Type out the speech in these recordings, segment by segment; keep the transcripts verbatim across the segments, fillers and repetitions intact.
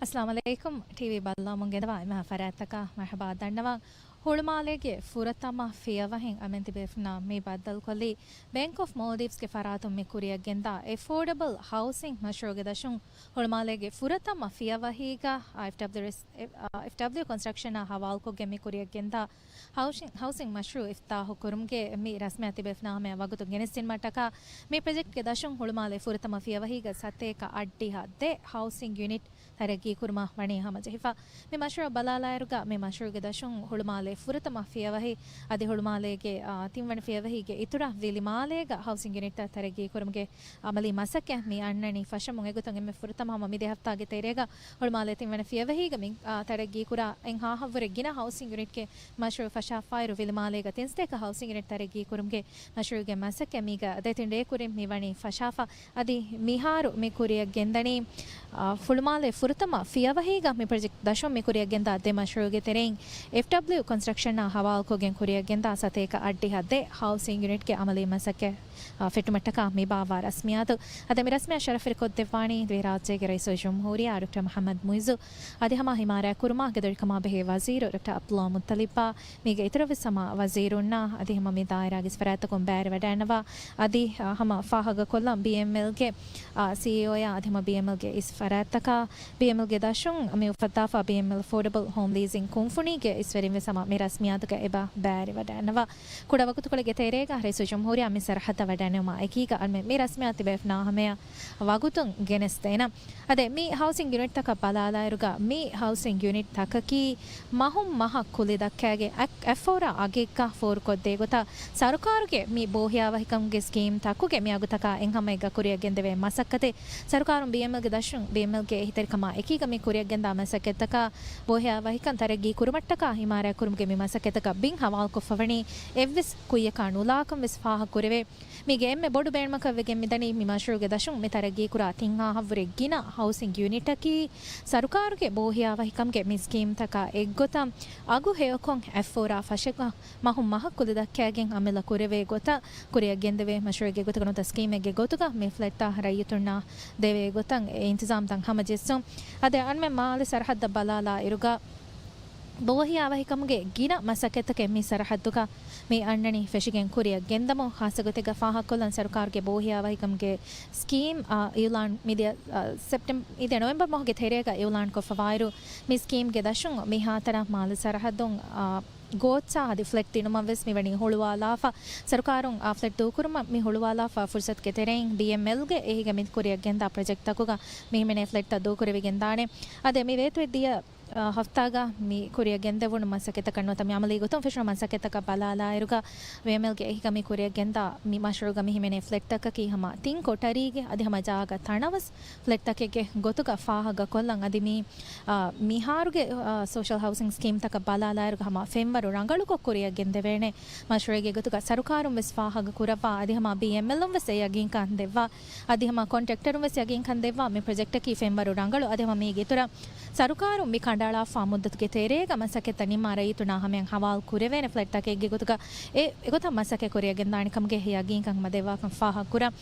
އައްސަލާމު ޢަލައިކުމް. ޓީވީ ބައްލަވަމުން ގެންދަވާ އެންމެހާ ފަރާތްތަކަށް މަރުޙަބާ ދަންނަވަން. ހުޅުމާލޭގެ ފުރަތަމަ ފިޔަވަހިން އަމެން ތިބޭފުންނާ މި ބައްދަލުކޮށްލީ ބޭންކް އޮފް މޯލްޑިވްސްގެ ފަރާތުން މި ކުރިއަށް ގެންދާ އެފޯޑަބަލް ހައުސިން މަޝްރޫޢުގެ ދަށުން ހުޅުމާލޭގެ ފުރަތަމަ ފިޔަވަހީގަ އެފްޑަބްލިއު ރެސް-، އެ-، އާ، އެފްޑަބްލިއު ކޮންސްޓްރަކްޝަނާ ހަވާލުކޮށްގެން މި ކުރިއަށް ގެންދާ ހައުސިން، ހައުސިން މަޝްރޫޢު އިފްތާޙު ކުރުމުގެ މި ރަސްމިއްޔާތު ތިބޭފުނާ ހަމަޔަށް ވަގުތުން ގެނެސްދިނުމަށްޓަކާ، މި ޕްރޮޖެކްޓްގެ ދަށުން ހުޅުމާލޭ ފުރަތަމަ ފިޔަވަހީގަ ސަތޭކަ އަށްޑިހަ ދެ ހައުސިން ޔުނިޓް ތަރައްގީ ކުރުމަށް ވަނީ ހަމަޖެހިފަ. މި މަޝްރޫޢަށް ބަލާލާއިރުގަ، މި މަޝްރޫޢުގެ ދަށުން ހުޅުމާލޭ ފުރަތަމަ ފިޔަވަހި އަދި ހުޅުމާލޭގެ، އާ، ތިންވަނަ ފިޔަވަހީގެ އިތުރަށް ވިލިމާލޭގަ ހައުސިން ޔުނިޓްތައް ތަރައްގީ ކުރުމުގެ އަމަލީ މަސައްކަތް މި އަންނަނީ ފަށަމުން. އެގޮތުން އެންމެ ފުރަތަމަ ހަމަ މި ދެ ހަފްތާގެ ތެރޭގަ ހުޅުމާލޭ ތިންވަނަ ފިޔަވަހީގަ މި، އާ، ތަރައްގީ ކުރާ އެއްހާހަށްވުރެ ގިނަ ހައުސިން ޔުނިޓްގެ މަޝްރޫޢު ފަށާފާއިރު، ވިލިމާލޭގަ ތިންސަތޭކަ ހައުސިން ޔުނިޓް ތަރައްގީ ކުރުމުގެ މަޝްރޫޢުގެ މަސައްކަތް މީގަ ދެތިން ރޭ ކުރިން މި ވަނީ ފަށާފަ. އަދި މިހާރު މި ކުރިއަށް ގެންދަނީ، އާ، ފުޅުމާލޭ ފުރަތަމަ ފިޔަވަހީގަ މި ޕްރޮޖެކްޓް ދަށުން މި ކުރިއަށް ގެންދާ ދެ މަޝްރޫޢުގެ ތެރެއިން އެފްޑަބްލިއު ކޮންސްޓްރަކްޝަނާ ހަވާލުކޮށްގެން ކުރިއަށް ގެންދާ ސަތޭކަ އަށްޑިހަ ދެ ހައުސިން ޔުނިޓްގެ އަމަލީ މަސައްކަތް، އާ، ފެއްޓުމަށްޓަކާ މި ބާއްވާ ރަސްމިއްޔާތު. އަދި މި ރަސްމިއްޔާ ޝަރަފުވެރިކޮށްދެއްވާނީ ދިވެހިރާއްޖޭގެ ރައީސުލްޖުމްހޫރިއްޔާ ޑޮކްޓަރ މުޙައްމަދު މުޢިއްޒު އަދި ހަމަ ހިމާރާތްކުރުމާ ގެދޮރިކަމާ ބެހޭ ވަޒީރު ޑޮކްޓަރ ޢަބްދުﷲ މުއްޠަލިބާ މީގެ އިތުރަށްވެސް ހަމަ ވަޒީރުންނާ އަދި ހަމަ މި ދާއިރާގެ އިސް ފަރާތްތަކުން ބައިވެރިވަޑައިގަންނަވާ. އަދި، އާ، ހަމަ ފާހަގަކޮށްލަން ބީއެމްއެލްގެ، އާ، ސީއީއޯއާ އަދި ހަމަ ބީއެމްއެލްގެ އިސް ފަރާތްތަކާ ބީއެމްއެލްގެ ދަށުން މި އުފައްދާފާ ބީއެމްއެލް އެފޯޑަބަލް ހޯމް ލީޒިން ކުންފުނީގެ އިސްވެރިން ވެސް ހަމަ މި ރަސްމިއްޔާތުގަ އެބަ ބައިވެރިވަޑައިގަންނަވާ. ކުޑަ ވަގުތުކޮޅެއްގެ ތެރޭގަ ރައީސުލްޖުމްހޫރިއްޔާ މި ސަރަހައްދަށް ވަޑައިނުމާ އެކީގަ އަންމެ މި ރަސްމިއްޔާތު ތިބޭފުނާ ހަމަޔަށް ވަގުތުން ގެނެސްދޭނަން. އަދި މި ހައުސިން ޔުނިޓްތަކަށް ބަލާލާއިރުގަ މި ހައުސިން ޔުނިޓްތަކަކީ މަހުން މަހަށް ކުލި ދައްކައިގެން އަ-، އެއްފަހުރާ އަގެއްގަ ފޯރުކޮށްދޭ ގޮތަށް ސަރުކާރުގެ މި ބޯހިޔާވަހިކަމުގެ ސްކީމްތަކުގެ މި އަގުތަކާ އެއްހަމައެއްގަ ކުރިއަށް ގެންދެވޭ މަސައްކަތެއް. ސަރުކާރުން ބީއެމްއެލްގެ ދަށުން ބީއެމްއެލްގެ އެހީތެރިކަމާ އެކީގަ މި ކުރިއަށް ގެންދާ މަސައްކަތްތަކާ ބޯހިޔާވަހިކަން ތަރައްގީ ކުރުމަށްޓަކާ ހިމާރާތްކުރުމުގެ މި މަސައްކަތްތަކަށް ބިން ހަވާލުކޮށްފަވަނީ އެއްވެސް ކުއްޔަކާ ނުލާކަން ވެސް ފާހަގަކުރެވޭ. މީގެ އެންމެ ބޮޑު ބޭނުމަކަށް ވެގެން މިދަނީ މި މަޝްރޫޢުގެ ދަށުން މި ތަރައްގީކުރާ ތިން ހާހަށްވުރެ ގިނަ ހައުސިން ޔުނިޓަކީ ސަރުކާރުގެ ބޯހިޔާވަހިކަމުގެ މި ސްކީމްތަކާ އެއްގޮތަށް އަގު ހެޔޮކޮށް އެއްފަހުރާ ފަށެއްގަ މަހުން މަހަށް ކުލި ދައްކައިގެން އަމިއްލަ ކުރެވޭ ގޮތަށް ކުރިއަށް ގެންދެވޭ މަޝްރޫޢެއްގެ ގޮތުގަ ނުވަތަ ސްކީމެއްގެ ގޮތުގަ މި ފްލެޓްތައް ރައްޔިތުންނަށް ދެވޭ ގޮތަށް އެ އިންތިޒާމްތައް ހަމަޖެއްސުން. އަދި އަންމެ މާލެ ސަރަހައްދަށް ބަލާލާ އިރުގަ ބޯހިޔާވަހިކަމުގެ ގިނަ މަސައްކަތްތަކެއް މި ސަރަހައްދުގަ މި އަންނަނީ ފެށިގެން ކުރިއަށް ގެންދަމުން. ޚާއްޞަ ގޮތެއްގަ ފާހަގަކޮށްލަން، ސަރުކާރުގެ ބޯހިޔާވަހިކަމުގެ ސްކީމް، އާ، އިއުލާން މިދިޔަ، އާ، ސެޕްޓެމް-، މިދިޔަ ނޮވެމްބަރު މަހުގެ ތެރޭގަ އިއުލާންކޮށްފަވާއިރު، މި ސްކީމްގެ ދަށުން މިހާތަނަށް މާލެ ސަރަހައްދުން، އާ، ގޯއްޗާ އަދި ފްލެޓް ދިނުމަށް ވެސް މިވަނީ ހުޅުވާލާފަ. ސަރުކާރުން އާ ފްލެޓް ދޫކުރުމަށް މި ހުޅުވާލާފާ ފުރުސަތުގެ ތެރެއިން ބީއެމްއެލްގެ އެހީގަ މި ކުރިއަށް ގެންދާ ޕްރޮޖެކްޓްތަކުގަ މި ހިމެނޭ ފްލެޓްތައް ދޫކުރެވިގެންދާނެ. އަދި މި ވޭތުވެ ދިޔަ އާ، ހަފްތާގަ މި ކުރިއަށް ގެންދެވުނު މަސައްކަތްތަކަށް ނުވަތަ މި އަމަލީ ގޮތުން ފެށުނު މަސައްކަތްތަކަށް ބަލާލާއިރުގަ، ވީއެމްއެލްގެ އެހީގަ މި ކުރިއަށް ގެންދާ މި މަޝްރޫޢުގަ މި ހިމެނޭ ފްލެޓްތަކަކީ ހަމަ ތިން ކޮޓަރީގެ އަދި ހަމަ ޖާގަ ތަނަވަސް ފްލެޓްތަކެއްގެ ގޮތުގަ ފާހަގަކޮށްލަން. އަދި މި، އާ، މިހާރުގެ، އާ، ސޯޝަލް ހައުސިން ސްކީމްތަކަށް ބަލާލާއިރުގަ ހަމަ ފެންވަރު ރަނގަޅުކޮށް ކުރިއަށް ގެންދެވޭނެ މަޝްރޫޢެއްގެ ގޮތުގަ ސަރުކާރުން ވެސް ފާހަގަ ކުރައްވާ، އަދި ހަމަ ބީއެމްއެލުން ވެސް އެ ޔަގީންކަން ދެއްވާ، އަދި ހަމަ ކޮންޓްރެކްޓަރުން ވެސް ޔަގީންކަން ދެއްވާ، މި ޕްރޮޖެކްޓަކީ ފެންވަރު ރަނގަޅު، އަދި ހަމަ މީގެ އިތުރަށް ސަރުކާރުން މި ކަނޑައަޅާފާ މުއްދަތުގެ ތެރޭގަ މަސައްކަތްތައް ނިންމާ ރައްޔިތުންނާ ހަމަޔަށް ހަވާލު ކުރެވޭނެ ފްލެޓްތަކެއްގެ ގޮތުގަ އެ، އެގޮތަށް މަސައްކަތް ކުރިއަށް ގެންދާނެ ކަމުގެ ޔަގީންކަން ހަމަ ދެއްވާކަން ފާހަގަ ކުރަން.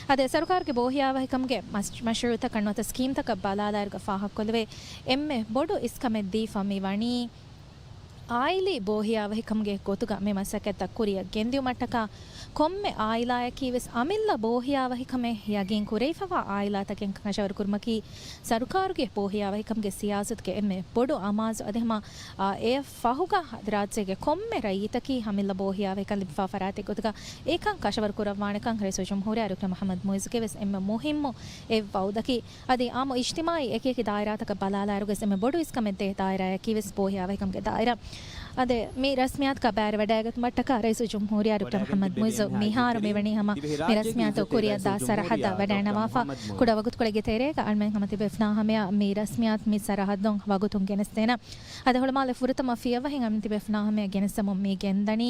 އަދި ސަރުކާރުގެ ބޯހިޔާވަހިކަމުގެ މަޝް-، މަޝްރޫޢުތަކަށް ނުވަތަ ސްކީމްތަކަށް ބަލާލާއިރުގަ ފާހަގަކޮށްލެވޭ އެންމެ ބޮޑު އިސްކަމެއް ދީފަ މި ވަނީ، އާއިލީ ބޯހިޔާވަހިކަމުގެ ގޮތުގަ މި މަސައްކަތްތައް ކުރިއަށް ގެންދިއުމަށްޓަކާ، ކޮންމެ އާއިލާއަކީ ވެސް އަމިއްލަ ބޯހިޔާވަހިކަމެއް ޔަގީން ކުރެވިފަވާ އާއިލާތަކެއް ކަށަވަރު ކުރުމަކީ، ސަރުކާރުގެ ބޯހިޔާވަހިކަމުގެ ސިޔާސަތުގެ އެންމެ ބޮޑު އަމާޒު. އަދި ހަމަ، އާ، އެއަށް ފަހުގަ އަދި ރާއްޖޭގެ ކޮންމެ ރައްޔިތަކީ އަމިއްލަ ބޯހިޔާވަހިކަން ލިބިފާ ފަރާތެއް ގޮތުގަ އެކަން ކަށަވަރު ކުރައްވާނެކަން ރައީސުލްޖުމްހޫރިއްޔާ ޑޮކްޓަރ މުޙައްމަދު މުޢިއްޒުގެ ވެސް އެންމެ މުހިއްމު އެއް ވައުދަކީ. އަދި އާއްމު އިޖްތިމާޢީ އެކިއެކި ދާއިރާތަކަށް ބަލާލާއިރުގަސް އެންމެ ބޮޑު އިސްކަމެއް ދޭ ދާއިރާއަކީ ވެސް ބޯހިޔާވަހިކަމުގެ ދާއިރާ. އަދި މި ރަސްމިއްޔާތުގަ ބައިވެރިވަޑައިގަތުމަށްޓަކާ ރައީސުލްޖުމްހޫރިއްޔާ ޑޮކްޓަރ މުޙައްމަދު މުޢިއްޒު މިހާރު މިވަނީ ހަމަ މި ރަސްމިއްޔާތު ކުރިއަށްދާ ސަރަހައްދަށް ވަޑައިނަވާފަ. ކުޑަ ވަގުތުކޮޅެއްގެ ތެރޭގަ އަންމެން ހަމަ ތިބޭފުނާ ހަމަޔަށް މި ރަސްމިއްޔާތު މި ސަރަހައްދުން ވަގުތުން ގެނެސްދޭނަން. އަދި ހުޅުމާލެ ފުރަތަމަ ފިޔަވަހިން އަންމެން ތިބޭފުނާ ހަމަޔަށް ގެނެސްދެމުން މި ގެންދަނީ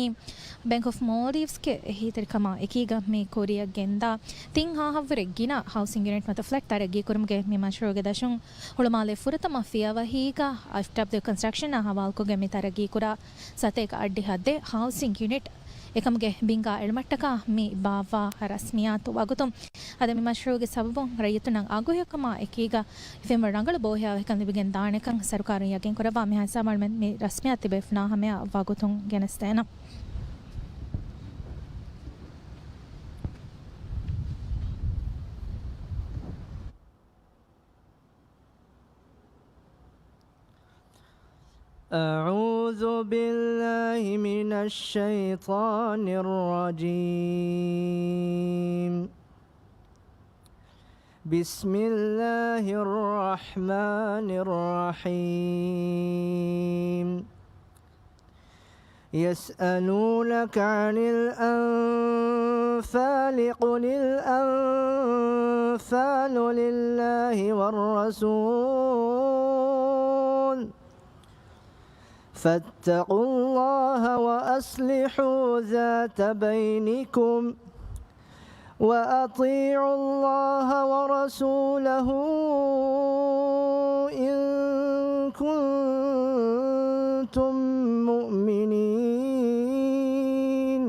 ބޭންކް އޮފް މޯލްޑިވްސްގެ އެހީތެރިކަމާ އެކީގަ މި ކުރިއަށް ގެންދާ ތިން ހާހަށްވުރެ ގިނަ ހައުސިން ޔުނިޓް ނުވަތަ ފްލެޓް ތަރައްގީ ކުރުމުގެ މި މަޝްރޫޢުގެ ދަށުން ހުޅުމާލެ ފުރަތަމަ ފިޔަވަހީގަ އެފްޑަބްލިއު ކޮންސްޓްރަކްޝަނާ ހަވާލުކޮށްގެން މި ތަރައްގީ ކުރާ ސަތޭކަ އަށްޑިހަ ދެ ހައުސިން ޔުނިޓް އެކަމުގެ ބިންގާ އެޅުމަށްޓަކާ މި ބާއްވާ ރަސްމިއްޔާތު ވަގުތު. އަދި މި މަޝްރޫޢުގެ ސަބަބުން ރައްޔިތުންނަށް އަގުހެޔޮކަމާ އެކީގަ ފެންވަ ރަނގަޅު ބޯހިޔާވަހިކަން ލިބިގެން ދާނެކަން ސަރުކާރުން ޔަގީންކުރައްވާ. މިހާ ހިސާބަށް މި ރަސްމިއްޔާތު ތިބޭފުޅުންނާ ހަމަޔަށް ވަގުތުން ގެނެސްދޭނަން. أعوذ بالله من الشيطان الرجيم. بسم الله الرحمن الرحيم. يسألونك عن الأنفال، قل الأنفال لله والرسول، فاتقوا الله وأصلحوا ذات بينكم، وأطيعوا الله ورسوله إن كنتم مؤمنين.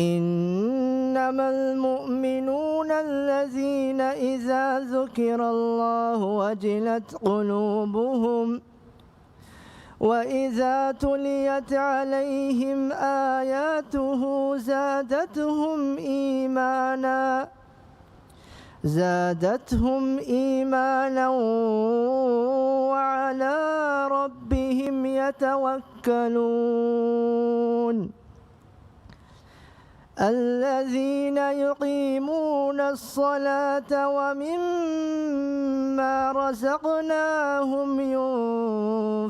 إنما المؤمنون الذين إذا ذكر الله وجلت قلوبهم وإذا تليت عليهم آياته زادتهم إيمانا، زادتهم إيمانا وعلى ربهم يتوكلون. الذين يقيمون الصلاة ومما رزقناهم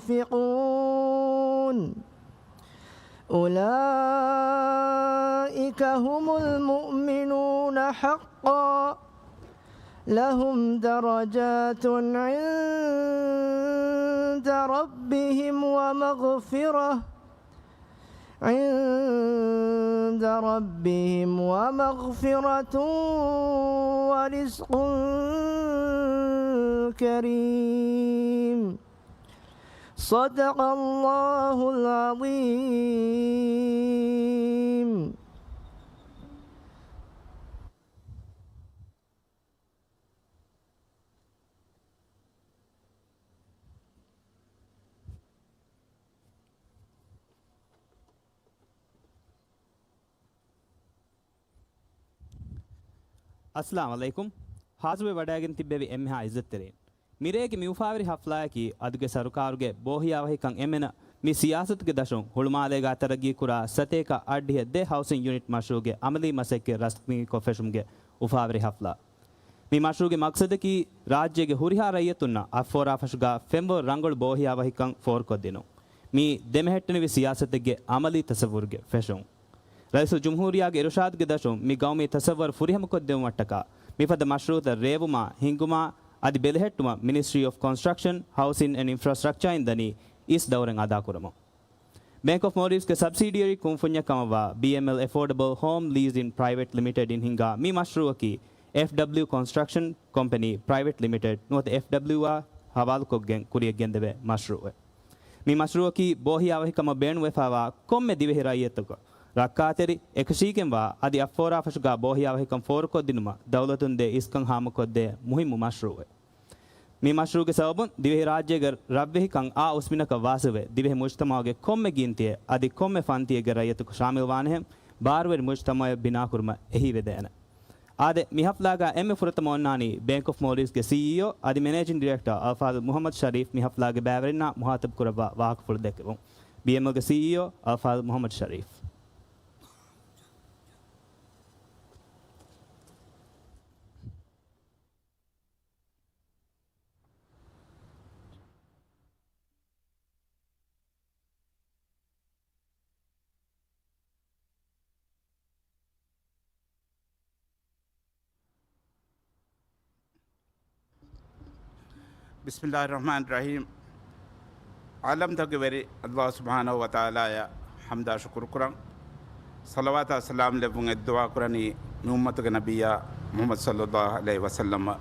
ينفقون. أولئك هم المؤمنون حقا، لهم درجات عند ربهم ومغفرة، عند ربهم ومغفرة ورزق كريم. صدق الله العظيم. އައްސަލާމު ޢަލައިކުމް. ހާޒިރުވެ ވަޑައިގެން ތިއްބެވި އެންމެހާ އިއްޒަތްތެރިން. މިރޭގެ މި އުފާވެރި ހަފްލާއަކީ އަދުގެ ސަރުކާރުގެ ބޯހިޔާވަހިކަން އެންމެނަށް މި ސިޔާސަތުގެ ދަށުން ހުޅުމާލޭގާ ތަރައްގީކުރާ ސަތޭކަ އަށްޑިހަ ދެ ހައުސިން ޔުނިޓް މަޝްރޫޢުގެ އަމަލީ މަސައްކަތް ރަސްމީކޮށް ފެށުމުގެ އުފާވެރި ހަފްލާ. މި މަޝްރޫޢުގެ މަޤްޞަދަކީ ރާއްޖޭގެ ހުރިހާ ރައްޔިތުންނަށް އަށްފަހުރާ ފަށުގާ ފެންވަރު ރަނގަޅު ބޯހިޔާވަހިކަން ފޯރުކޮށްދިނުން. މި ދެމެހެއްޓެނިވި ސިޔާސަތެއްގެ އަމަލީ ތަސައްވުރުގެ ފެށުން. ރައީސުލްޖުމްހޫރިއްޔާގެ އިރުޝާދުގެ ދަށުން މި ގައުމީ ތަސައްވަރު ފުރިހަމަކޮށްދެއްވުމަށްޓަކާ މިފަދަ މަޝްރޫޢުތައް ރޭވުމާ، ހިންގުމާ އަދި ބެލެހެއްޓުމަށް މިނިސްޓްރީ އޮފް ކޮންސްޓްރަކްޝަން، ހައުސިން އެންޑް އިންފްރާސްޓްރަކްޗާއިން ދަނީ އިސް ދައުރެއް އަދާކުރަމުން. ބޭންކް އޮފް މޯލްޑިވްސްގެ ސަބްސިޑިއަރީ ކުންފުންޏެއް ކަމަށްވާ ބީއެމްއެލް އެފޯޑަބަލް ހޯމް ލީޒް އިން ޕްރައިވެޓް ލިމިޓެޑް އިން ހިންގާ މި މަޝްރޫޢަކީ އެފްޑަބްލިއު ކޮންސްޓްރަކްޝަން ކޮމްޕެނީ ޕްރައިވެޓް ލިމިޓެޑް ނުވަތަ އެފްޑަބްލިއުއާ ހަވާލުކޮށްގެން ކުރިޔަށް ގެންދެވޭ މަޝްރޫޢެއް. މި މަޝްރޫޢަކީ ބޯހިޔާވަހިކަމަށް ބޭނުންވެފައިވާ ކޮންމެ ދިވެހި ރައްޔިތަކަށް ރައްކާތެރި އެކަށީގެންވާ އަދި އަށްފަހުރާ ފަށުގާ ބޯހިޔާވަހިކަން ފޯރުކޮށްދިނުމަށް ދައުލަތުން ދޭ އިސްކަން ހާމަކޮށްދޭ މުހިއްމު މަޝްރޫޢެއް. މި މަޝްރޫޢުގެ ސަބަބުން ދިވެހިރާއްޖޭގެ ރަށްވެހިކަން އާ އުސްމިނަކަށް ވާސިލްވެ، ދިވެހި މުޖްތަމަޢުގެ ކޮންމެ ގިންތިއެއް އަދި ކޮންމެ ފަންތިއެއްގެ ރައްޔިތަކު ޝާމިލްވާނެހެން ބާރުވެރި މުޖްތަމަޢެއް ބިނާކުރުމަށް އެހީވެދޭނެ. އާދެ، މި ހަފްލާގަ އެންމެ ފުރަތަމަ އޮންނާނީ ބޭންކް އޮފް މޯލްޑިވްސްގެ ސީއީއޯ އަދި މެނޭޖިން ޑިރެކްޓަރ އަލްފާޟިލް މުޙައްމަދު ޝަރީފް މި ހަފްލާގެ ބައިވެރިންނާ މުޚާތަބް ކުރައްވާ ވާހަކަފުޅު ދެއްކެވުން. ބީއެމްއެލްގެ ސީއީއޯ އަލްފާޟިލް މުޙައްމަދު ޝަރީފް. ބިސްމިﷲ ރަޙްމާނި ރަޙީމް. ޢާލަމްތަކުގެ ވެރި ﷲ ސުބްޙާނަހޫ ވަތަޢާލާއަށް ޙަމްދާ ޝުކުރު ކުރަން. ޞަލަވާތާ ސަލާމް ލެއްވުން އެއްދުޢާ ކުރަނީ މި އުއްމަތުގެ ނަބިއްޔާ މުޙައްމަދު ޞައްލަﷲ ޢަލައިހި ވަސައްލަމަ.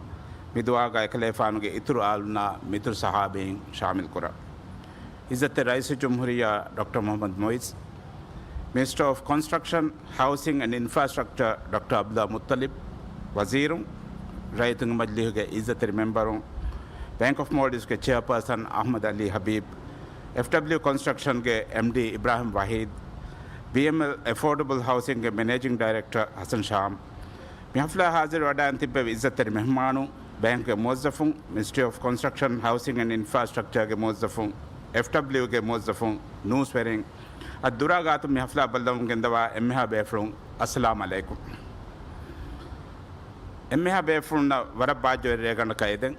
މި ދުޢާގަ އެކަލޭފާނުގެ އިތުރު އާލުންނާ މިތުރު ޞަޙާބީން ޝާމިލް ކުރަން. ޢިއްޒަތްތެރި ރައީސުލްޖުމްހޫރިއްޔާ ޑޮކްޓަރ މުޙައްމަދު މުޢިއްޒު، މިނިސްޓަރ އޮފް ކޮންސްޓްރަކްޝަން، ހައުސިން އެންޑް އިންފްރާސްޓްރަކްޗަރ ޑޮކްޓަރ އަބްދުﷲ މުއްޠަލިބް، ވަޒީރުން، ރައްޔިތުންގެ މަޖިލީހުގެ އިއްޒަތްތެރި މެމްބަރުން، ބޭންކް އޮފް މޯލްޑިވްސްގެ ޗެއާޕާސަން އަޙްމަދު ޢަލީ ޙަބީބް، އެފްޑަބްލިއު ކޮންސްޓްރަކްޝަންގެ އެމްޑީ އިބްރާހިމް ވަޙީދު، ބީއެމްއެލް އެފޯޑަބަލް ހައުސިންގގެ މެނޭޖިންގ ޑައިރެކްޓަރ ޙަސަން ޝާމް، މި ޙަފްލާ ޙާޟިރުވެވަޑައިގެން ތިއްބެވި އިއްޒަތްތެރި މެހުމާނުން، ބޭންކްގެ މުވައްޒަފުން، މިނިސްޓްރީ އޮފް ކޮންސްޓްރަކްޝަން، ހައުސިން އެންޑް އިންފްރާސްޓްރަކްޗާގެ މުވައްޒަފުން، އެފްޑަބްލިއުގެ މުވައްޒަފުން، ނޫސްވެރިން، އަދި ދުރާ ގާތުން މި ޙަފްލާ ބައްލަވަމުން ގެންދަވާ އެންމެހާ ބޭފުޅުން، އައްސަލާމް ޢަލައިކުމް. އެންމެހާ ބޭފުޅުންނަށް ވަރަށް ބާއްޖަވެރި ރޭގަނޑަކަށް އެދެން.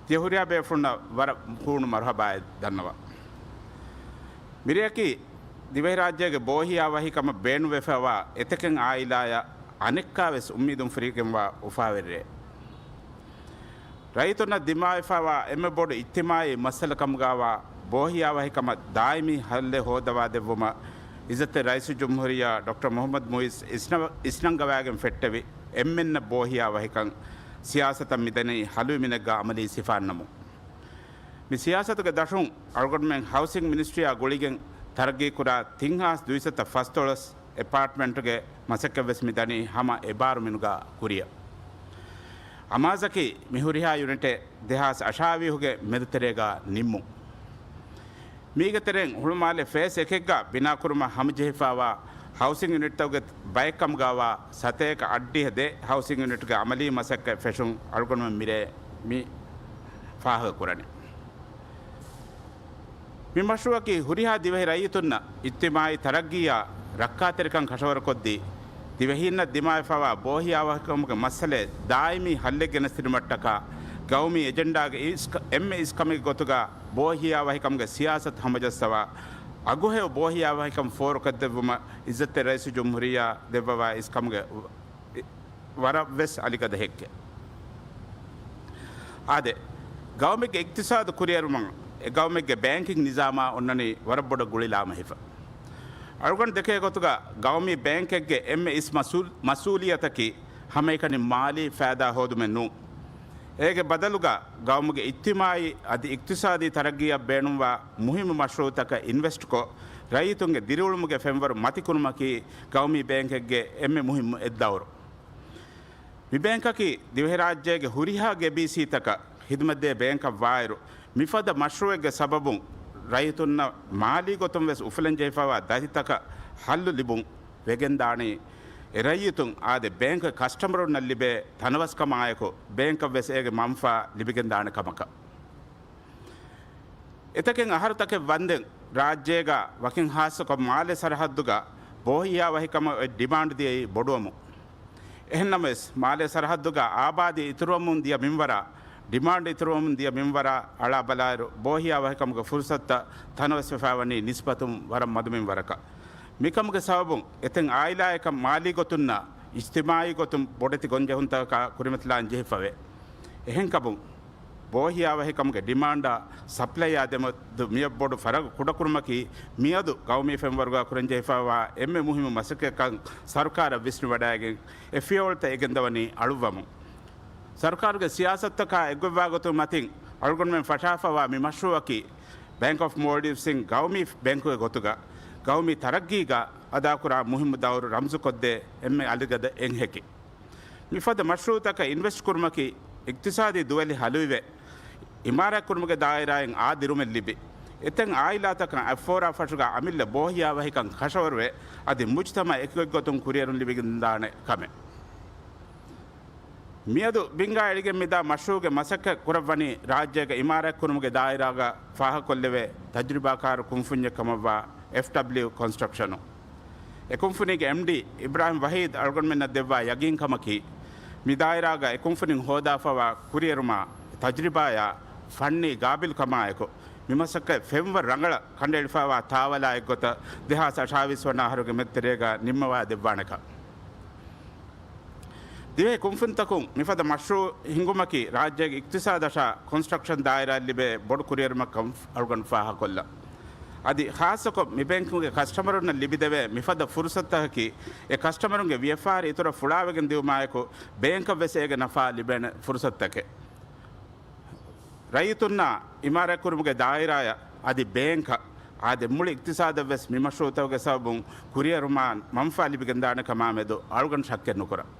ތިޔަ ހުރިހާ ބޭފުޅުންނަށް ވަރަށް ހޫނު މަރުޙަބާއެއް ދަންނަވަން. މިރެއަކީ ދިވެހިރާއްޖޭގެ ބޯހިޔާވަހިކަމަށް ބޭނުންވެފައިވާ އެތަކެއް އާއިލާއަށް އަނެއްކާވެސް އުއްމީދުން ފުރިގެންވާ އުފާވެރި ރެއެއް. ރައްޔިތުންނަށް ދިމާވެފައިވާ އެންމެ ބޮޑު އިޖްތިމާޢީ މައްސަލަ ކަމުގައިވާ ބޯހިޔާވަހިކަމަށް ދާއިމީ ޙައްލެއް ހޯދަވާދެއްވުމަށް އިއްޒަތްތެރި ރައީސުލްޖުމްހޫރިއްޔާ ޑޮކްޓަރ މުޙައްމަދު މުޢިއްޒު އިސްނަ-، އިސްނަންގަވާގެން ފެއްޓެވި އެންމެންނަށް ބޯހިޔާވަހިކަން ސިޔާސަތަށް މިދަނީ ހަލުވިމިނެއްގަ ޢަމަލީ ސިފައަށްނަމު، މި ސިޔާސަތުގެ ދަށުން އަޅުގަނޑުމެން ހައުސިން މިނިސްޓްރީއާ ގުޅިގެން ތަރައްގީކުރާ ތިން ހާސް ދުއިސައްތަ ފަސްދޮޅަސް އެޕާޓްމަންޓުގެ މަސައްކަތްވެސް މިދަނީ ހަމަ އެބާރުމިނުގަ ކުރިއަށް. އަމާޒަކީ މި ހުރިހާ ޔުނިޓެއް ދެހާސް އަށާވީހުގެ މެދުތެރޭގަ ނިންމުން. މީގެ ތެރެއިން ހުޅުމާލެ ފޭސް އެކެއްގަ ބިނާކުރުމަށް ހަމަޖެހިފައިވާ ހައުސިން ޔުނިޓްތަކުގެ ބައެއްކަމުގައިވާ ސަތޭކަ އަށްޑިހަ ދެ ހައުސިން ޔުނިޓްގެ ޢަމަލީ މަސައްކަތް ފެށުން އަޅުގަނޑުމެން މިރޭ މި ފާހަގަކުރަނީ. މި މަޝްރޫޢަކީ ހުރިހާ ދިވެހި ރައްޔިތުންނަށް އިޖްތިމާޢީ ތަރައްގީއާ ރައްކާތެރިކަން ކަށަވަރުކޮށްދީ، ދިވެހީންނަށް ދިމާވެފައިވާ ބޯހިޔާވަހިކަމުގެ މައްސަލައެއް ދާއިމީ ޙައްލެއް ގެނެސްދިނުމަށްޓަކާ، ގައުމީ އެޖެންޑާގެ އިސް-، އެންމެ އިސްކަމެއްގެ ގޮތުގަ ބޯހިޔާވަހިކަމުގެ ސިޔާސަތު ހަމަޖައްސަވާ، އަގުހެޔޮ ބޯހިޔާވަހިކަން ފޯރުކޮށްދެއްވުމަށް އިއްޒަތްތެރި ރައީސުލްޖުމްހޫރިއްޔާ ދެއްވަވާ އިސްކަމުގެ ވަރަށްވެސް އަލިގަދަ ހެއްކެއް. އާދެ، ގައުމެއްގެ އިޤްތިޞާދު ކުރިއެރުމަށް އެ ގައުމެއްގެ ބޭންކިން ނިޒާމާ އޮންނަނީ ވަރަށް ބޮޑަށް ގުޅިލާމެހިފަ. އަޅުގަނޑު ދެކޭ ގޮތުގަ ގައުމީ ބޭންކެއްގެ އެންމެ އިސް މަސްއޫލް-، މަސްއޫލިއްޔަތަކީ ހަމައެކަނި މާލީ ފައިދާ ހޯދުމެއް ނޫން. އޭގެ ބަދަލުގަ ގައުމުގެ އިޖްތިމާޢީ އަދި އިޤްތިޞާދީ ތަރައްގީއަށް ބޭނުންވާ މުހިއްމު މަޝްރޫޢުތަކަށް އިންވެސްޓްކޮށް، ރައްޔިތުންގެ ދިރިއުޅުމުގެ ފެންވަރު މަތިކުރުމަކީ ގައުމީ ބޭންކެއްގެ އެންމެ މުހިއްމު އެއްދައުރު. މި ބޭންކަކީ ދިވެހިރާއްޖޭގެ ހުރިހާ ގެބީސީތަކަށް ޚިދުމަތްދޭ ބޭންކަށް ވާއިރު، މިފަދަ މަޝްރޫޢެއްގެ ސަބަބުން ރައްޔިތުންނަށް މާލީ ގޮތުން ވެސް އުފުލަންޖެހިފައިވާ ދަތިތަކަށް ޙައްލު ލިބުން ވެގެންދާނީ، އެ ރައްޔިތުން އާދެ ބޭންކުގެ ކަސްޓަމަރުންނަށް ލިބޭ ތަނަވަސްކަމާއެކު، ބޭންކަށް ވެސް އޭގެ މަންފާ ލިބިގެންދާނެ ކަމަކަށް. އެތަކެއް އަހަރުތަކެއް ވަންދެން ރާއްޖޭގަ ވަކިން ޚާއްޞަކޮށް މާލެ ސަރަޙައްދުގަ ބޯހިޔާވަހިކަމަށް އޮތް ޑިމާންޑް ދިޔައީ ބޮޑުވަމުން. އެހެންނަމަވެސް، މާލޭ ސަރަޙައްދުގަ އާބާދީ އިތުރުވަމުން ދިޔަ މިންވަރާ، ޑިމާންޑް އިތުރުވަމުން ދިޔަ މިންވަރާ އަޅާ ބަލާއިރު، ބޯހިޔާވަހިކަމުގެ ފުރުޞަތުތައް ތަނަވަސްވެފައިވަނީ ނިސްބަތުން ވަރަށް މަދު މިންވަރަކަށް. މިކަމުގެ ސަބަބުން އެތައް އާއިލާއަކަށް މާލީ ގޮތުންނާ އިޖްތިމާޢީ ގޮތުން ބޮޑެތި ގޮންޖެހުންތަކަކާ ކުރިމަތިލާން ޖެހިފަވޭ. އެހެންކަމުން، ބޯހިޔާވަހިކަމުގެ ޑިމާންޑާ ސަޕްލައިއާ ދެމެދު މިއަށް ބޮޑު ފަރަގު ކުޑަކުރުމަކީ، މިއަދު ގައުމީ ފެންވަރުގަ ކުރަންޖެހިފައިވާ އެންމެ މުހިއްމު މަސައްކަތްކަން ސަރުކާރަށް ވިސްނިވަޑައިގެން، އެ ފިޔަވަޅުތައް އެގެންދަވަނީ އަޅުއްވަމުން. ސަރުކާރުގެ ސިޔާސަތުތަކާ އެއްގޮތްވާގޮތުން މަތިން އަޅުގަނޑުމެން ފަށާފައިވާ މި މަޝްރޫޢަކީ، ބޭންކް އޮފް މޯލްޑިވްސްއިން ގައުމީ ބޭންކުގެ ގޮތުގަ، ގައުމީ ތަރައްގީގަ އަދާކުރާ މުހިއްމު ދައުރު ރަމްޒުކޮށްދޭ އެންމެ އަލިގަދަ އެއްހެކި. މިފަދަ މަޝްރޫޢުތަކަށް އިންވެސްޓް ކުރުމަކީ، އިޤްތިޞާދީ ދުވެލި ހަލުވިވެ، އިމާރާތްކުރުމުގެ ދާއިރާއިން އާ ދިރުމެއް ލިބި، އެތައް އާއިލާތަކަށް އަތްފޯރާ ފަށުގަ އަމިއްލަ ބޯހިޔާވަހިކަން ކަށަވަރުވެ، އަދި މުޖްތަމަޢަށް އެކިގޮތްގޮތުން ކުރިއެރުން ލިބިގެންދާނެ ކަމެއް. މިއަދު ބިންގާ އެޅިގެން މިދާ މަޝްރޫޢުގެ މަސައްކަތް ކުރައްވަނީ ރާއްޖޭގެ އިމާރާތްކުރުމުގެ ދާއިރާގަ ފާހަގަކޮށްލެވޭ ތަޖުރިބާކާރު ކުންފުންޏެއް ކަމަށްވާ އެފްޑަބްލިއު ކޮންސްޓްރަކްޝަނު. އެ ކުންފުނީގެ އެމްޑީ އިބްރާހިމް ވަހީދު އަޅުގަނޑުމެންނަށް ދެއްވާ ޔަގީންކަމަކީ، މި ދާއިރާގަ އެ ކުންފުނިން ހޯދާފައިވާ ކުރިއެރުމާ، ތަޖުރިބާޔާ، ފަންނީ ގާބިލްކަމާއެކު، މި މަސައްކަތް ފެންވަރު ރަނގަޅަށް ކަނޑައެޅިފައިވާ ތާވަލާއެއްގޮތަށް ދެހާސް އަށާވީސް ވަނަ އަހަރުގެ މެދުތެރޭގަ ނިންމަވާ ދެއްވާނެކަން. ދިވެހި ކުންފުނިތަކުން މިފަދަ މަޝްރޫޢު ހިންގުމަކީ، ރާއްޖޭގެ އިޤްތިޞާދަށާ ކޮންސްޓްރަކްޝަން ދާއިރާއަށް ލިބޭ ބޮޑު ކުރިއެރުމެއްކަން އަޅުގަނޑު ފާހަގަކޮށްލަން. އަދި ޚާއްޞަކޮށް، މި ބޭންކުގެ ކަސްޓަމަރުންނަށް ލިބިދެވޭ މިފަދަ ފުރުޞަތުތަކަކީ، އެ ކަސްޓަމަރުންގެ ވިޔަފާރި އިތުރަށް ފުޅާވެގެން ދިއުމާއެކު، ބޭންކަށް ވެސް އޭގެ ނަފާ ލިބޭނެ ފުރުޞަތުތަކެއް. ރައްޔިތުންނާ އިމާރާތްކުރުމުގެ ދާއިރާއަށް އަދި ބޭންކަށް އާދެ، މުޅި އިޤްތިޞާދަށްވެސް މި މަޝްރޫޢުތަކުގެ ސަބަބުން ކުރިއެރުމާ މަންފާ ލިބިގެންދާނެ ކަމާމެދު އަޅުގަނޑު ޝައްކެއް ނުކުރަން.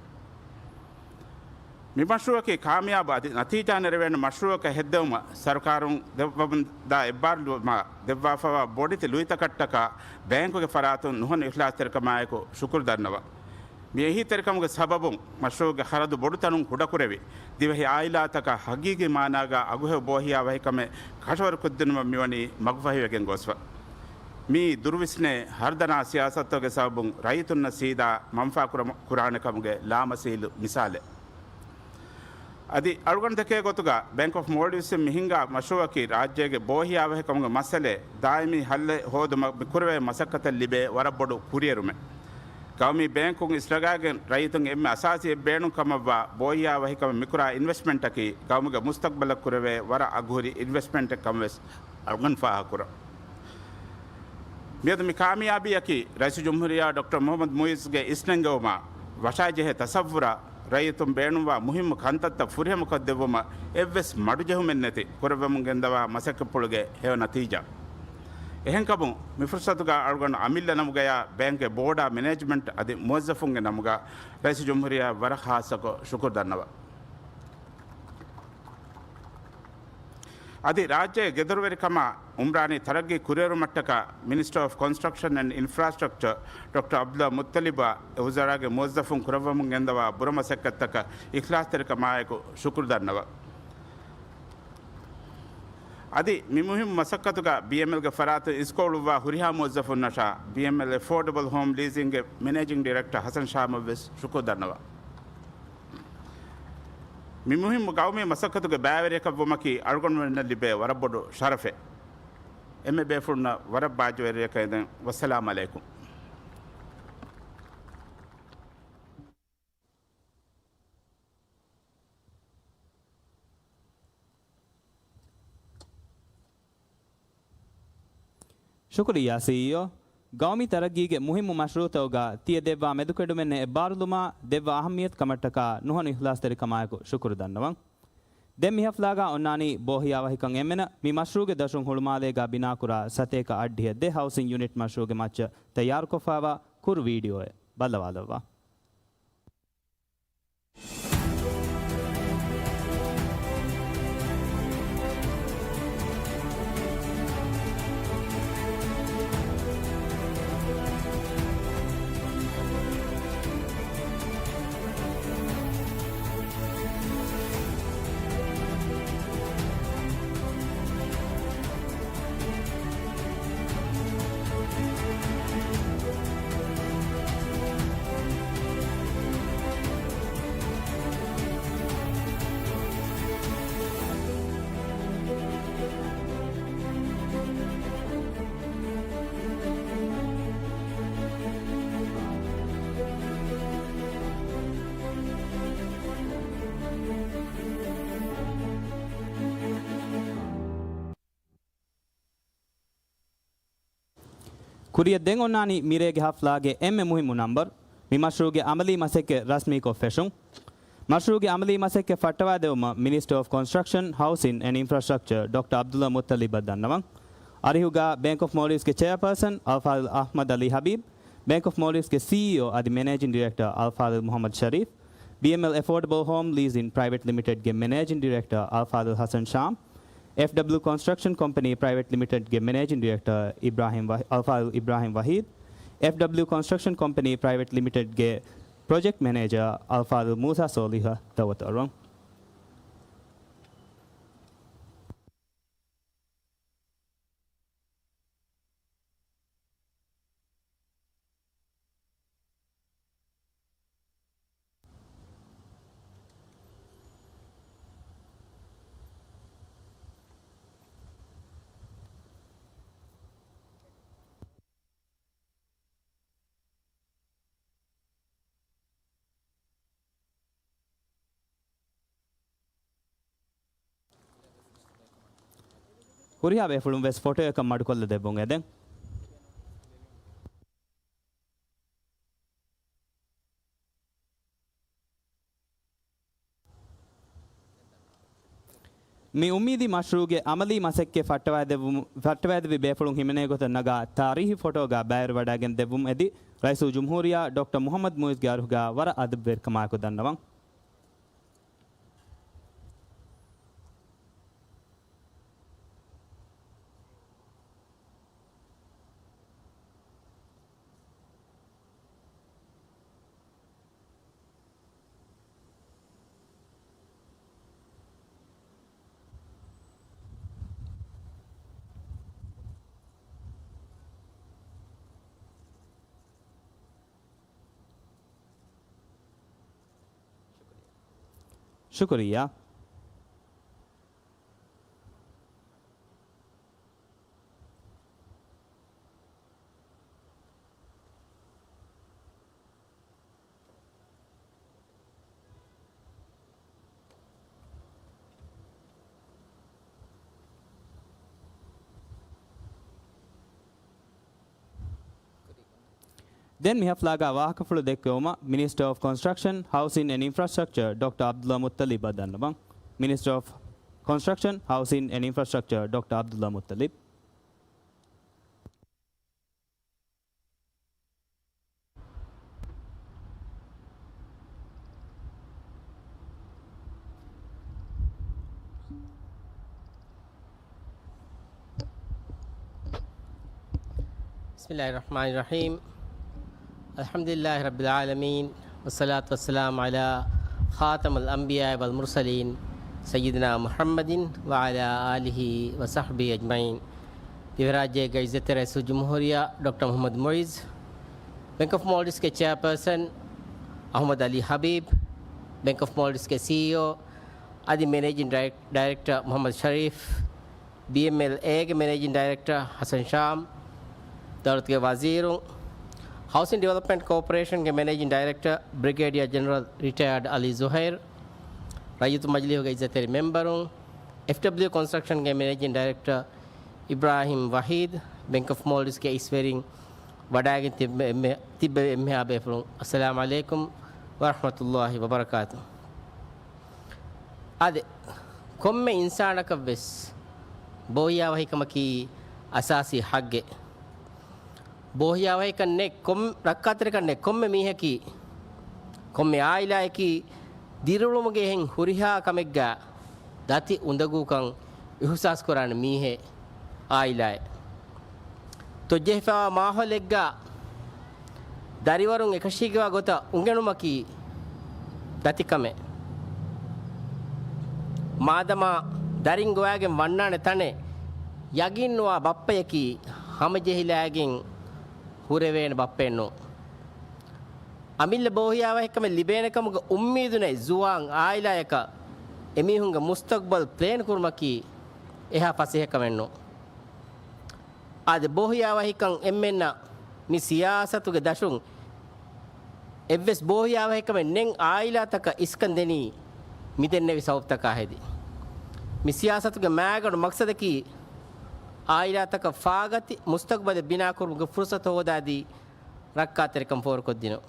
މި މަޝްރޫޢަކީ ކާމިޔާބު އަދި ނަތީޖާ ނެރެވޭނެ މަޝްރޫޢަކަށް ހެއްދެވުމަށް ސަރުކާރުން ދެއްވަމުންދާ އެއްބާރުލުމާ ދެއްވާފަވާ ބޮޑެތި ލުއިތަކަށްޓަކާ ބޭންކުގެ ފަރާތުން ނުހަނު އިޚްލާޞްތެރިކަމާއެކު ޝުކުރު ދަންނަވަން. މި އެހީތެރިކަމުގެ ސަބަބުން މަޝްރޫޢުގެ ޚަރަދު ބޮޑުތަނުން ކުޑަކުރެވި، ދިވެހި އާއިލާތަކަށް ހަގީގީ މާނާގާ އަގުހެޔޮ ބޯހިޔާވަހިކަމެއް ކަށަވަރުކޮށްދިނުމަށް މިވަނީ މަގުފަހިވެގެން ގޮސްފަ. މިއީ ދުރުވިސްނޭ ހަރުދަނާ ސިޔާސަތުތަކުގެ ސަބަބުން ރައްޔިތުންނަށް ސީދާ މަންފާ ކުރަމަ-، ކުރާނެ ކަމުގެ ލާމަސީލު މިސާލެއް. އަދި އަޅުގަނޑު ދެކޭ ގޮތުގަ ބޭންކް އޮފް މޯލްޑިވްސްއިން މި ހިންގާ މަޝްރޫޢަކީ ރާއްޖޭގެ ބޯހިޔާވަހިކަމުގެ މައްސަލައެއް ދާއިމީ ހައްލެއް ހޯދުމަށް މި ކުރެވޭ މަސައްކަތަށް ލިބޭ ވަރަށް ބޮޑު ކުރިއެރުމެއް. ގައުމީ ބޭންކުން އިސްރަގާގެން ރައްޔިތުން އެންމެ އަސާސީ އެއް ބޭނުން ކަމަށްވާ ބޯހިޔާވަހިކަމަށް މިކުރާ އިންވެސްޓްމަންޓަކީ ގައުމުގެ މުސްތަޤްބަލަށް ކުރެވޭ ވަރަށް އަގުހުރި އިންވެސްޓްމަންޓެއް ކަމަށް ވެސް އަޅުގަނޑު ފާހަގަކުރަން. މިއަދު މި ކާމިޔާބީއަކީ ރައީސުލްޖުމްހޫރިއްޔާ ޑޮކްޓަރ މުޙައްމަދު މުޢިއްޒުގެ އިސްނެންގެވުމާ ވަށާޖެހޭ ތަޞައްވުރާ ރައްޔިތުން ބޭނުންވާ މުހިއްމު ކަންތައްތައް ފުރިހަމަކޮށްދެއްވުމަށް އެއްވެސް މަޑުޖެހުމެއްނެތި ކުރެއްވަމުން ގެންދަވާ މަސައްކަތްޕުޅުގެ ހެޔޮ ނަތީޖާ. އެހެންކަމުން، މި ފުރުޞަތުގަ އަޅުގަނޑު އަމިއްލަ ނަމުގަޔާ ބޭންކްގެ ބޯޑާ މެނޭޖްމަންޓް އަދި މުވައްޒަފުންގެ ނަމުގަ ރައީސުލްޖުމްހޫރިއްޔާ ވަރަށް ޚާއްޞަކޮށް ޝުކުރު ދަންނަވަން. އަދި ރާއްޖޭގެ ގެދޮރުވެރިކަމާ އުމްރާނީ ތަރައްގީ ކުރިއެރުމަށްޓަކާ މިނިސްޓަރ އޮފް ކޮންސްޓްރަކްޝަން އެންޑް އިންފްރާސްޓްރަކްޗަރ ޑޮކްޓަރ އަބްދުﷲ މުއްޠަލިބާ އެ ވުޒަރާގެ މުވައްޒަފުން ކުރައްވަމުން ގެންދަވާ ބުރަ މަސައްކަތްތަކަށް އިޚްލާޞްތެރިކަމާއެކު ޝުކުރު ދަންނަވަން. އަދި މި މުހިއްމު މަސައްކަތުގަ ބީއެމްއެލްގެ ފަރާތުން އިސްކޮޅުއްވާ ހުރިހާ މުވައްޒަފުންނަށާ ބީއެމްއެލް އެފޯޑަބަލް ހޯމް ލީޒިންގގެ މެނޭޖިން ޑިރެކްޓަރ ހަސަން ޝާމަށްވެސް ޝުކުރު ދަންނަވަން. މި މުހިއްމު ގައުމީ މަސައްކަތުގެ ބައިވެރިޔަކަށްވުމަކީ އަޅުގަނޑުމެންނަށް ލިބޭ ވަރަށް ބޮޑު ޝަރަފެއް. އެންމެ ބޭފުޅުންނަށް ވަރަށް ބާއްޖަވެރިޔަކަށް އެދެން. ވައްސަލާމް ޢަލައިކުމް. ޝުކުރިއްޔާ ސީއީއޯ. ގައުމީ ތަރައްގީގެ މުހިއްމު މަޝްރޫޢުތަކުގަ ތިޔަ ދެއްވާ މެދުކެޑުމެންނަށް އެއްބާރުލުމާ ދެއްވާ އަހައްމިޔަތު ކަމަށްޓަކާ ނުހަނު އިޚްލާޞްތެރިކަމާއެކު ޝުކުރު ދަންނަވަން. ދެން މި ހަފްލާގަ އޮންނާނީ ބޯހިޔާވަހިކަން އެންމެނަށް މި މަޝްރޫޢުގެ ދަށުން ހުޅުމާލޭގަ ބިނާކުރާ ސަތޭކަ އަށްޑިހަ ދެ ހައުސިން ޔުނިޓް މަޝްރޫޢުގެ މައްޗަށް ތައްޔާރުކޮށްފައިވާ ކުރު ވީޑިއޯއެއް ބައްލަވާލައްވާ. ކުރިއަށް ދެން އޮންނާނީ މިރޭގެ ހަފްލާގެ އެންމެ މުހިއްމު ނަންބަރު، މި މަޝްރޫޢުގެ އަމަލީ މަސައްކަތް ރަސްމީކޮށް ފެށުން. މަޝްރޫޢުގެ އަމަލީ މަސައްކަތް ފައްޓަވާދެވުމަށް މިނިސްޓަރ އޮފް ކޮންސްޓްރަކްޝަން، ހައުސިން އެންޑް އިންފްރާސްޓްރަކްޗަރ ޑޮކްޓަރ އަބްދުﷲ މުއްޠަލިބަށް ދަންނަވަން. އަރިހުގަ ބޭންކް އޮފް މޯލްޑިވްސްގެ ޗެއާޕާސަން އަލްފާޟިލް އަޙްމަދު ޢަލީ ޙަބީބް، ބޭންކް އޮފް މޯލްޑިވްސްގެ ސީއީއޯ އަދި މެނޭޖިން ޑިރެކްޓަރ އަލްފާޟިލް މުޙައްމަދު ޝަރީފް، ބީއެމްއެލް އެފޯޑަބަލް ހޯމް ލީޒިން ޕްރައިވެޓް ލިމިޓެޑްގެ މެނޭޖިން ޑިރެކްޓަރ އަލްފާޟިލް ޙަސަން ޝާމް، އެފްޑަބްލިއު ކޮންސްޓްރަކްޝަން ކޮމްޕަނީ ޕްރައިވެޓް ލިމިޓެޑްގެ މެނޭޖިން ޑިރެކްޓަރ އިބްރާހިމް ވަހީ-، އަލްފާޟިލް އިބްރާހިމް ވަޙީދު، އެފްޑަބްލިއު ކޮންސްޓްރަކްޝަން ކޮމްޕަނީ ޕްރައިވެޓް ލިމިޓެޑްގެ ޕްރޮޖެކްޓް މެނޭޖަރ އަލްފާޟިލް މޫސާ ޞޯލިޙަށް ދައުވަތު އަރުވަން. ހުރިހާ ބޭފުޅުން ވެސް ފޮޓޯއަކަށް މަޑުކޮށްލަ ދެއްވުން އެދެން. މި އުއްމީދީ މަޝްރޫޢުގެ ޢަމަލީ މަސައްކަތް ފައްޓަވައިދެއްވުމު، ފައްޓަވައިދެއްވި ބޭފުޅުން ހިމެނޭ ގޮތަށް ނަގާ ތާރީހީ ފޮޓޯގަ ބައިވެރިވަޑައިގެން ދެއްވުމަށް އެދި، ރައީސުލްޖުމްހޫރިއްޔާ ޑޮކްޓަރ މުޙައްމަދު މުޢިއްޒުގެ އަރިހުގަ ވަރަށް އަދަބުވެރިކަމާއެކު ދަންނަވަން. ޝުކުރިއްޔާ. ދެން މި ޙަފްލާގަ ވާހަކަފުޅު ދެއްކެވުމަށް މިނިސްޓަރ އޮފް ކޮންސްޓްރަކްޝަން، ހައުސިން އެންޑް އިންފްރާސްޓްރަކްޗަރ ޑޮކްޓަރ ޢަބްދުﷲ މުއްތަލިބަށް ދަންނަވަން. މިނިސްޓަރ އޮފް ކޮންސްޓްރަކްޝަން، ހައުސިން އެންޑް އިންފްރާސްޓްރަކްޗަރ ޑޮކްޓަރ ޢަބްދުﷲ މުއްތަލިބް. بسم الله الرحمن الرحيم. الحمد لله رب العالمين، والصلاة والسلام على خاتم الأنبياء والمرسلين، سيدنا محمد وعلى آله وصحبه أجمعين. ދިވެހިރާއްޖޭގެ ޢިއްޒަތްތެރި ރައީސުލްޖުމްހޫރިއްޔާ ޑޮކްޓަރ މުޙައްމަދު މުޢިއްޒު، ބެންކް އޮފް މޯލްޑިވްސްގެ ޗެއާޕާސަން އަޙްމަދު ޢަލީ ޙަބީބް، ބެންކް އޮފް މޯލްޑިވްސްގެ ސީއީއޯ އަދި މެނޭޖިން ޑައިރެކް-، ޑައިރެކްޓަރ މުޙައްމަދު ޝަރީފް، ބީއެމްއެލްއޭގެ މެނޭޖިން ޑައިރެކްޓަރ ޙަސަން ޝާމް، ދައުލަތުގެ ވަޒީރުން، ހައުސިން ޑިވެލޮޕްމަންޓް ކޯޕަރޭޝަންގެ މެނޭޖިން ޑައިރެކްޓަރ ބްރިގޭޑިއަރ ޖެނެރަލް ރިޓަޔާޑް ޢަލީ ޒުހައިރު، ރައްޔިތު މަޖިލީހުގެ ޢިއްޒަތްތެރި މެމްބަރުން، އެފްޑަބްލިއު ކޮންސްޓްރަކްޝަންގެ މެނޭޖިން ޑައިރެކްޓަރ އިބްރާހިމް ވަޙީދު، ބެންކް އޮފް މޯލްޑިވްސްގެ އިސްވެރިން ވަޑައިގެން ތިއްބެވި އެންމެ-، ތިއްބެވި އެންމެހާ ބޭފުޅުން، އައްސަލާމު ޢަލައިކުމް ވަރަޙްމަތުﷲ ވަބަރަކާތު. އާދެ، ކޮންމެ އިންސާނަކަށް ވެސް ބޯހިޔާވަހިކަމަކީ އަސާސީ ޙައްޤެއް. ބޯހިޔާވަހިކަން ނެތް ކޮން-، ރައްކާތެރިކަން ނެތް ކޮންމެ މީހަކީ، ކޮންމެ އާއިލާއަކީ ދިރިއުޅުމުގެ އެހެން ހުރިހާ ކަމެއްގަ ދަތި އުނދަގޫކަން އިޙުސާސްކުރާނެ މީހެއް އާއިލާއެއް. ތޮއްޖެހިފައިވާ މާހައުލެއްގަ ދަރިވަރުން އެކަށީގެވާ ގޮތަށް އުނގެނުމަކީ ދަތިކަމެއް. މާދަމާ ދަރިން ގޮވައިގެން ވަންނާނެ ތަނެއް ޔަގީންނުވާ ބައްޕަޔަކީ ހަމަޖެހިލައިގެން ހުރެވޭނެ ބައްޕައެއް ނޫން. އަމިއްލަ ބޯހިޔާވަހިކަމެއް ލިބޭނެކަމުގެ އުއްމީދު ނެތް ޒުވާން އާއިލާޔަކަށް އެމީހުންގެ މުސްތަގްބަލް ޕްލޭން ކުރުމަކީ އެހާ ފަސޭހަކަމެއް ނޫން. އާދެ، ބޯހިޔާވަހިކަން އެންމެންނަށް މި ސިޔާސަތުގެ ދަށުން އެއްވެސް ބޯހިޔާވަހިކަމެއް ނެތް އާއިލާތަކަށް އިސްކަން ދެނީ މިދެންނެވި ސަބަބުތަކާ ހެދި. މި ސިޔާސަތުގެ މައިގަނޑު މަޤްޞަދަކީ އާއިލާތަކަށް ފާގަތި މުސްތަގްބަލެއް ބިނާކުރުމުގެ ފުރުޞަތު ހޯދާދީ ރައްކާތެރިކަން ފޯރުކޮށްދިނުން.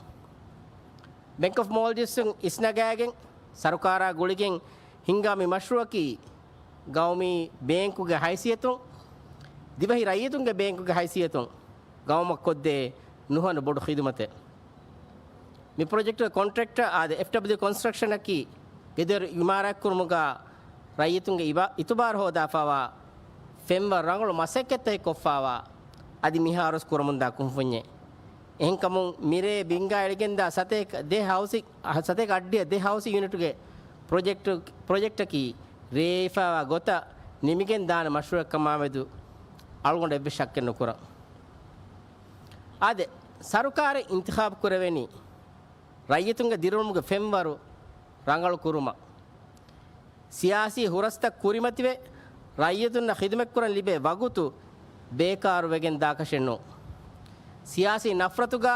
ބެންކް އޮފް މޯލްޑިވްސްއިން އިސްނަގާގެން ސަރުކާރާ ގުޅިގެން ހިންގާ މި މަޝްރޫޢަކީ ގައުމީ ބޭންކުގެ ހައިސިއްޔަތުން، ދިވެހި ރައްޔިތުންގެ ބޭންކުގެ ހައިސިއްޔަތުން ގައުމަށް ކޮށްދޭ ނުހަނު ބޮޑު ޚިދުމަތެއް. މި ޕްރޮޖެކްޓުގެ ކޮންޓްރެކްޓަރ އާދެ، އެފްޑަބްލިއު ކޮންސްޓްރަކްޝަނަކީ ގެދޮރު އިމާރާތްކުރުމުގަ ރައްޔިތުންގެ އިބާ-، އިތުބާރު ހޯދާފައިވާ ފެންވަރު ރަނގަޅު މަސައްކަތްތަކެއް ކޮށްފައިވާ އަދި މިހާރުވެސް ކުރަމުންދާ ކުންފުންޏެއް. އެހެންކަމުން މިރޭ ބިންގާ އެޅިގެންދާ ސަތޭކަ ދެ ހައުސި-، ސަތޭކަ އަށްޑިހަ ދެ ހައުސި ޔުނިޓުގެ ޕްރޮޖެކްޓު-، ޕްރޮޖެކްޓަކީ ރޭވިފައިވާ ގޮތަށް ނިމިގެން ދާނެ މަޝްރޫޢެއް ކަމާމެދު އަޅުގަނޑު އެއްވެސް ޝައްކެއް ނުކުރަން. އާދެ، ސަރުކާރެއް އިންތިޚާބު ކުރެވެނީ ރައްޔިތުންގެ ދިރިއުޅުމުގެ ފެންވަރު ރަނގަޅު ކުރުމަށް. ސިޔާސީ ހުރަސްތައް ކުރިމަތިވެ، ރައްޔިތުންނަށް ޚިދުމަތްކުރަން ލިބޭ ވަގުތު ބޭކާރުވެގެން ދާކަށެއް ނޫން. ސިޔާސީ ނަފްރަތުގަ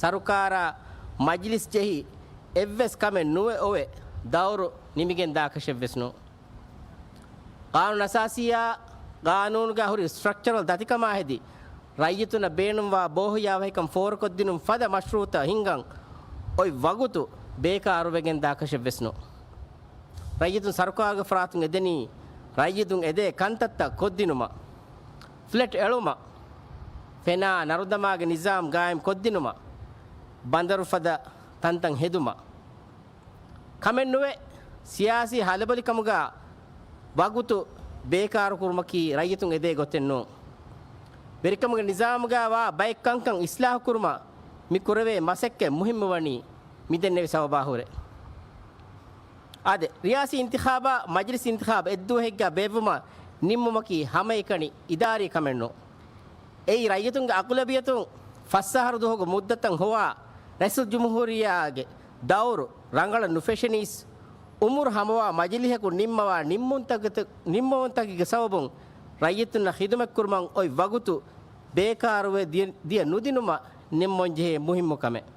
ސަރުކާރާ މަޖިލިސް ޖެހި އެއްވެސް ކަމެއް ނުވެ އޮވެ ދައުރު ނިމިގެން ދާކަށެއްވެސް ނޫން. ޤާނޫނު އަސާސީއާ ޤާނޫނުގަ ހުރި ސްޓްރަކްޗަރަލް ދަތިކަމާ ހެދި، ރައްޔިތުންނަށް ބޭނުންވާ ބޯހިޔާވަހިކަން ފޯރުކޮށްދިނުން ފަދަ މަޝްރޫޢުތައް ހިންގަން އޮތް ވަގުތު ބޭކާރުވެގެން ދާކަށެއްވެސް ނޫން. ރައްޔިތުން ސަރުކާރުގެ ފަރާތުން އެދެނީ ރައްޔިތުން އެދޭ ކަންތައްތައް ކޮށްދިނުމަށް، ފްލެޓް އެޅުމަށް، ފެނާ ނަރުދަމާގެ ނިޒާމް ގާއިމް ކޮށްދިނުމަށް، ބަނދަރު ފަދަ ތަންތަން ހެދުމަށް. ކަމެއްނުވެ، ސިޔާސީ ހަލަބޮލިކަމުގަ ވަގުތު ބޭކާރުކުރުމަކީ ރައްޔިތުން އެދޭ ގޮތެއް ނޫން. ވެރިކަމުގެ ނިޒާމުގަ ވާ ބައެއް ކަންކަން އިސްލާހުކުރުމަށް މި ކުރެވޭ މަސައްކަތް މުހިއްމުވަނީ މިދެންނެވި ސަބަބާ ހުރެ. އާދެ، ރިޔާސީ އިންތިޚާބާ މަޖިލިސް އިންތިޚާބް އެއްދުވަހެއްގަ ބޭއްވުމަށް ނިންމުމަކީ ހަމައެކަނި އިދާރީ ކަމެއް ނޫން. އެއީ ރައްޔިތުންގެ އަޣުލަބިޔަތުން ފަސް އަހަރު ދުވަހުގެ މުއްދަތަށް ހޮވާ ރައީސުލްޖުމްހޫރިއްޔާގެ ދައުރު ރަނގަޅަށް ނުފެށެނީސް، އުމުރު ހަމަވާ މަޖިލީހަކުން ނިންމަވާ ނިންމުންތަކެތި-، ނިންމުންތަކެއްގެ ސަބަބުން ރައްޔިތުންނަށް ޚިދުމަތްކުރުމަށް އޮތް ވަގުތު ބޭކާރުވެ ދިޔަ، ދިޔަ ނުދިނުމަށް ނިންމަންޖެހޭ މުހިއްމު ކަމެއް.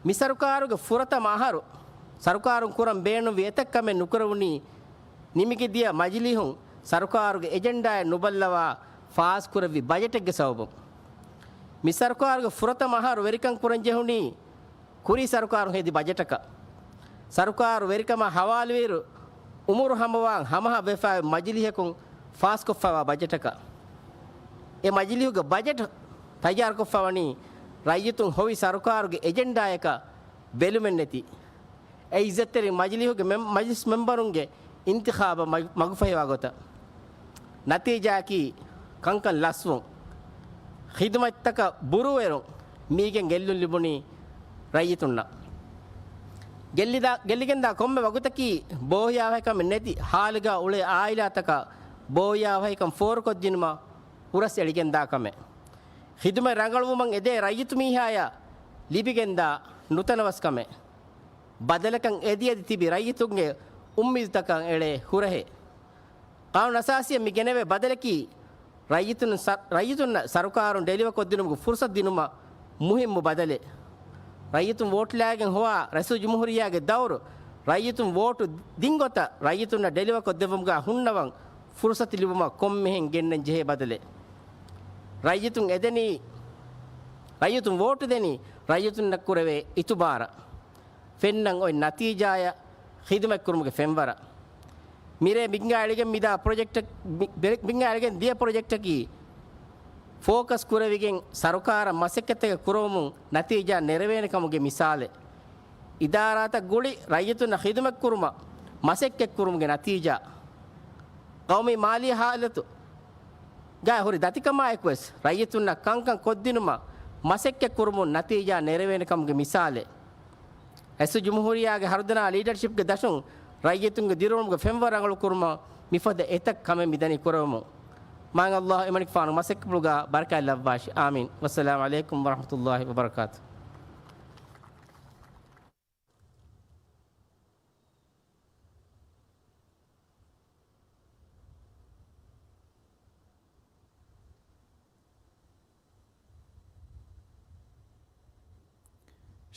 މި ސަރުކާރުގެ ފުރަތަމަ އަހަރު ސަރުކާރުން ކުރަން ބޭނުންވި އެތައް ކަމެއް ނުކުރެވުނީ، ނިމިގެދިޔަ މަޖިލީހުން ސަރުކާރުގެ އެޖެންޑާއެއް ނުބައްލަވާ ފާސްކުރެއްވި ބަޖެޓެއްގެ ސަބަބުން. މި ސަރުކާރުގެ ފުރަތަމަ އަހަރު ވެރިކަން ކުރަން ޖެހުނީ، ކުރީ ސަރުކާރުން ހެދި ބަޖެޓަކަށް. ސަރުކާރު ވެރިކަމަށް ހަވާލުވިއިރު، އުމުރު ހަމަވާން ހަމަހަ ވެފައި މަޖިލީހަކުން ފާސްކޮށްފައިވާ ބަޖެޓަކަށް. އެ މަޖިލީހުގެ ބަޖެޓް ތައްޔާރުކޮށްފަވަނީ، ރައްޔިތުން ހޮވި ސަރުކާރުގެ އެޖެންޑާއަކަށް ބެލުމެއްނެތި، އެ އިއްޒަތްތެރި މަޖިލީހުގެ މެމް-، މަޖިލިސް މެމްބަރުންގެ އިންތިޚާބަށް މަ-، މަގުފަހިވާ ގޮތަށް. ނަތީޖާއަކީ ކަންކަން ލަސްވުން، ޚިދުމަތްތަކަށް ބުރޫއެރުން، މީގެން ގެއްލުން ލިބުނީ ރައްޔިތުންނަށް. ގެއްލިދާ-، ގެއްލިގެންދާ ކޮންމެ ވަގުތަކީ ބޯހިޔާވަހިކަމެއް ނެތި ހާލުގަ އުޅޭ އާއިލާތަކަށް ބޯހިޔާވަހިކަން ފޯރުކޮށްދިނުމަށް ހުރަސް އެޅިގެންދާ ކަމެއް. ޚިދުމަތް ރަނގަޅުވުމަށް އެދޭ ރައްޔިތު މީހާޔަށް ލިބިގެންދާ ނުތަނަވަސްކަމެއް. ބަދަލަކަށް އެދިއެދި ތިބި ރައްޔިތުންގެ އުއްމީދުތަކަށް އެޅޭ ހުރަހެއް. ޤާނޫނު އަސާސީއަށް މި ގެނެވޭ ބަދަލަކީ، ރައްޔިތުން ސަ-، ރައްޔިތުންނަށް ސަރުކާރުން ޑެލިވަރ ކޮށްދިނުމުގެ ފުރުސަތު ދިނުމަށް މުހިއްމު ބަދަލެއް. ރައްޔިތުން ވޯޓްލާގެން ހޮވާ ރައީސުލްޖުމްހޫރިއްޔާގެ ދައުރު، ރައްޔިތުން ވޯޓު ދިން ގޮތަށް ރައްޔިތުންނަށް ޑެލިވަރ ކޮށްދެއްވުމުގަ ހުންނަވަން ފުރުސަތު ލިބުމަށް ކޮންމެހެން ގެންނަން ޖެހޭ ބަދަލެއް. ރައްޔިތުން އެދެނީ، ރައްޔިތުން ވޯޓު ދެނީ، ރައްޔިތުންނަށް ކުރެވޭ އިތުބާރަށް. ފެންނަން އޮތް ނަތީޖާއަށް ޚިދުމަތްކުރުމުގެ ފެންވަރަށް. މިރޭ މިންގާ އެޅިގެން މިދާ ޕްރޮޖެކްޓަށް، މި-، ބެ-، މިންގާ އެޅިގެން ދިޔަ ޕްރޮޖެކްޓަކީ، ފޯކަސް ކުރެވިގެން ސަރުކާރަށް މަސައްކަތްތަކެއް ކުރެވުމުން ނަތީޖާ ނެރެވޭނެ ކަމުގެ މިސާލެއް. އިދާރާތައް ގުޅި ރައްޔިތުންނަށް ޚިދުމަތްކުރުމަށް މަސައްކަތްކުރުމުގެ ނަތީޖާ. ޤައުމީ މާލީ ހާލަތު ގާ ހުރި ދަތިކަމާއެކުވެސް ރައްޔިތުންނަށް ކަންކަން ކޮށްދިނުމަށް މަސައްކަތްކުރުމުން ނަތީޖާ ނެރެވޭނެ ކަމުގެ މިސާލެއް. ރައީސުލްޖުމްހޫރިއްޔާގެ ހަރުދަނާ ލީޑަރޝިޕްގެ ދަށުން ރައްޔިތުންގެ ދިރިއުޅުމުގެ ފެންވަރު ރަނގަޅު ކުރުމަށް މިފަދަ އެތައް ކަމެއް މިދަނީ ކުރެވުމުން. މާތް ﷲ އެމަނިކުފާނު މަސައްކަތްޕުޅުގަ ބަރަކާތް ލައްވާށި. އާމީން. ވައްސަލާމް ޢަލައިކުމް ވަރަޙްމަތުﷲ ވަބަރަކާތު.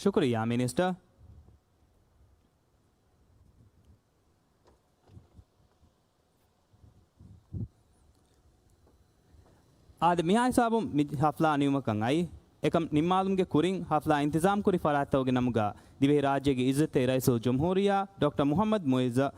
ޝުކުރިއްޔާ މިނިސްޓަރ. އާދެ، މިހާ ހިސާބުން މި ހަފްލާ ނިމުމަކަށް އައީ. އެކަން ނިންމާލުމުގެ ކުރިން ހަފްލާ އިންތިޒާމް ކުރި ފަރާތްތަކުގެ ނަމުގަ ދިވެހިރާއްޖޭގެ އިއްޒަތްތެރި ރައީސުލްޖުމްހޫރިއްޔާ ޑޮކްޓަރ މުޙައްމަދު މުޢިއްޒަށް،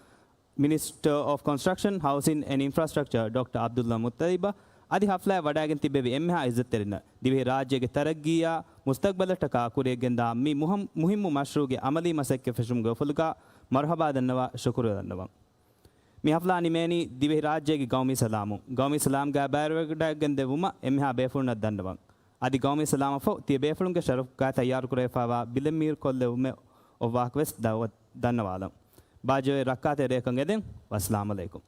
މިނިސްޓަރ އޮފް ކޮންސްޓްރަކްޝަން، ހައުސިން އެންޑް އިންފްރާސްޓްރަކްޗަރ ޑޮކްޓަރ ޢަބްދުﷲ މުއްޠަލިބަށް އަދި ހަފްލާއަށް ވަޑައިގެން ތިއްބެވި އެންމެހާ އިއްޒަތްތެރިންނަށް ދިވެހިރާއްޖޭގެ ތަރައްގީއާ މުސްތަޤްބަލަށްޓަކާ ކުރިއަށްގެންދާ މި މުހަ-، މުހިއްމު މަޝްރޫޢުގެ ޢަމަލީ މަސައްކަތް ފެށުމުގެ އުފުލުގަ މަރުޙަބާ ދަންނަވާ ޝުކުރު ދަންނަވަން. މި ހަފްލާ ނިމޭނީ ދިވެހިރާއްޖޭގެ ގައުމީ ސަލާމުން. ގައުމީ ސަލާމްގައި ބައިވެވަޑައިގެންދެއްވުމަށް އެންމެހާ ބޭފުޅުންނަށް ދަންނަވަން. އަދި ގައުމީ ސަލާމަށްފަހު ތިޔަބޭފުޅުންގެ ޝަރަފުގައި ތައްޔާރުކުރެވިފައިވާ ބިލެއް މީރު ކޮށްލެވުމެއް އޮއްވާކަށް ވެސް ދަޢުވަތު ދަންނަވާލަން. ބާއްޖަވެރި ރައްކާތެރި ރެއަކަށް އެދެން. ވައްސަލާމް ޢަލައިކުމް.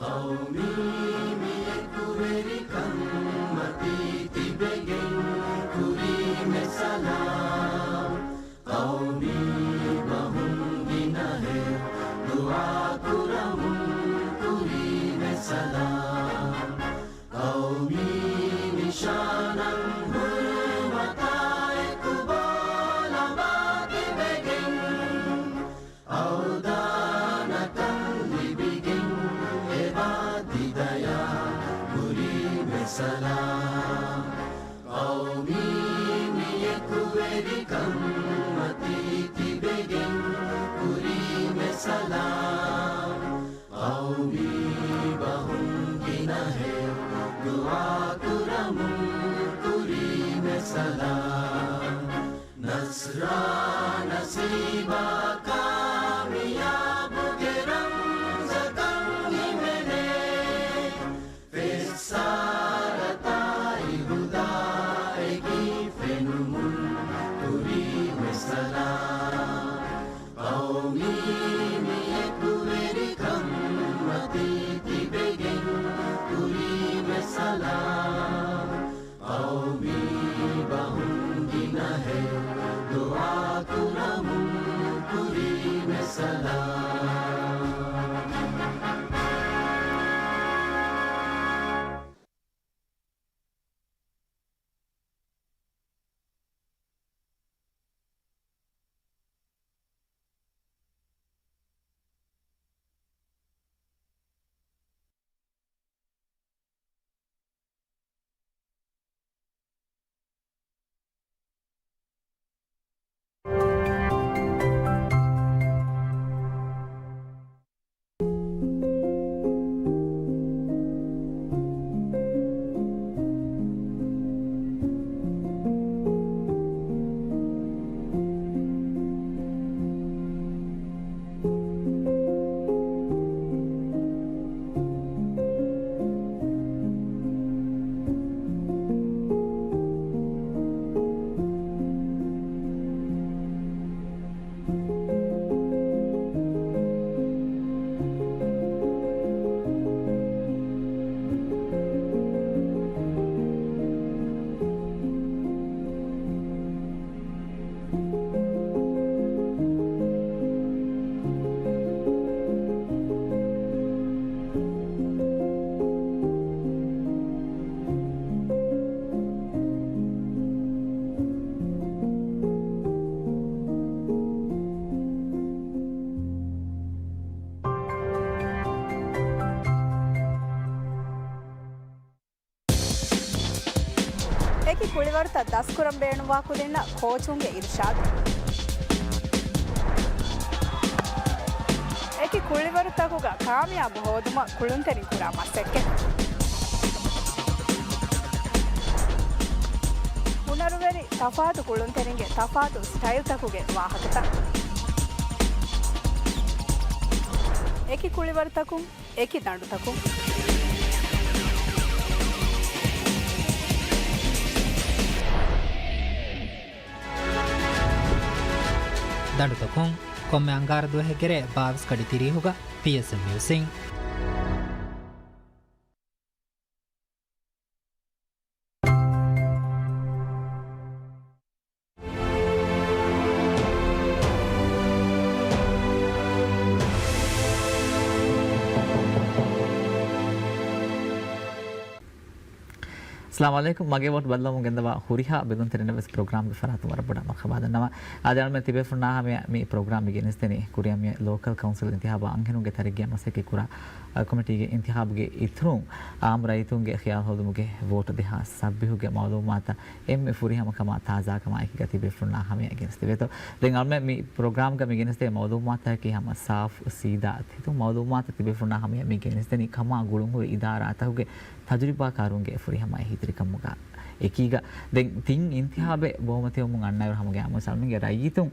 ޤައުމީ މި އެކުވެރިކަން މަތީ ތިބެގެން، ސަލާމް. ޤައުމީ މި އެކުވެރިކަން މަތީ ތިބެގެން ކުރީމެ ސަލާމް. ޤައުމީ ބަހުން ގިނަހެޔޮ ދުޢާ ކުރަމުން ކުރީމެ ސަލާމް. ނަޞްރާ ނަސީބާ ކާމިޔާބުގެ ރަމްޒަކަށް ހިމެނޭ. ފެއްސާރަތާއި ހުދާއެކީ ފެނުމުން ކުރީމެ ސަލާމް. ޤައުމީ މި އެކުވެރިކަން މަތީ ތިބެގެން ކުރީމެ ސަލާމް. ޤައުމީ ބަހުން ގިނަހެޔޮ ދުޢާ ކުރަމުން ކުރީމެ ސަލާމް. އެކި ކުޅިވަރުތައް ދަސްކުރަން ބޭނުންވާ ކުދިންނަށް ކޯޗުންގެ އިރުޝާދު. އެކި ކުޅިވަރުތަކުގަ ކާމިޔާބު ހޯދުމަށް ކުޅުންތެރިން ކުރާ މަސައްކަތް. ހުނަރުވެރި ތަފާތު ކުޅުންތެރިންގެ ތަފާތު ސްޓައިލްތަކުގެ ވާހަކަތައް. އެކި ކުޅިވަރުތަކުން، އެކި ދަނޑުތަކުން. ދަނޑުތަކުން، ކޮންމެ އަންގާރަ ދުވަހެއްގެ ރޭ ބާވީސް ގަޑި ތިރީހުގަ ޕީއެސްއެމް ނިއުސްއިން. އައްސަލާމު ޢަލައިކުމް. މަގޭ ވޯޓް ބައްލަވަމުން ގެންދަވާ ހުރިހާ ބެލުންތެރިންނަށް ވެސް ޕްރޮގްރާމްގެ ފަރާތުން ވަރަށް ބޮޑަށް މަރުޙަބާ ދަންނަވަން. އާދެ، އަޅުމެން ތިބޭފުޅުންނާ ހަމަޔަށް މި ޕްރޮގްރާމް މި ގެނެސްދެނީ ކުރިއަށް މި ލޯކަލް ކައުންސިލް އިންތިހާބާ އަންހެނުންގެ ތަރައްގީއަށް މަސައްކަތް ކުރާ، އަ، ކޮމިޓީގެ އިންތިހާބުގެ އިތުރުން އާއްމު ރައްޔިތުންގެ ޚިޔާލު ހޯދުމުގެ ވޯޓު ދެހާސް ސައްބީސްގެ މައުލޫމާތަށް އެންމެ ފުރިހަމަ ކަމާ ތާޒާ ކަމާ އެކީގަ ތިބޭފުޅުންނާ ހަމަޔަށް ގެނެސްދެވޭތޯ. ދެން އަޅުމެން މި ޕްރޮގްރާމްގަ މި ގެނެސްދޭ މައުލޫމާތަކީ ހަމަ ސާފު ސީދާ އަތް ހިތުން މައުލޫމާތަށް ތިބޭފުޅުންނާ ހަމަޔަށް މި ގެނެސްދެނީ ކަމާ ގުޅުންހުރި އިދާރާތަކުގެ ތަޖުރިބާކާރުންގެ ފުރިހަމަ އެހީތެރިކަމުގަ އެކީގަ. ދެން ތިން އިންތިހާބެއް ބަހުމަތިވަމުން އަންނައިރު ހަމަގައިމުވެސް އަޅުމެންގެ ރައްޔިތުން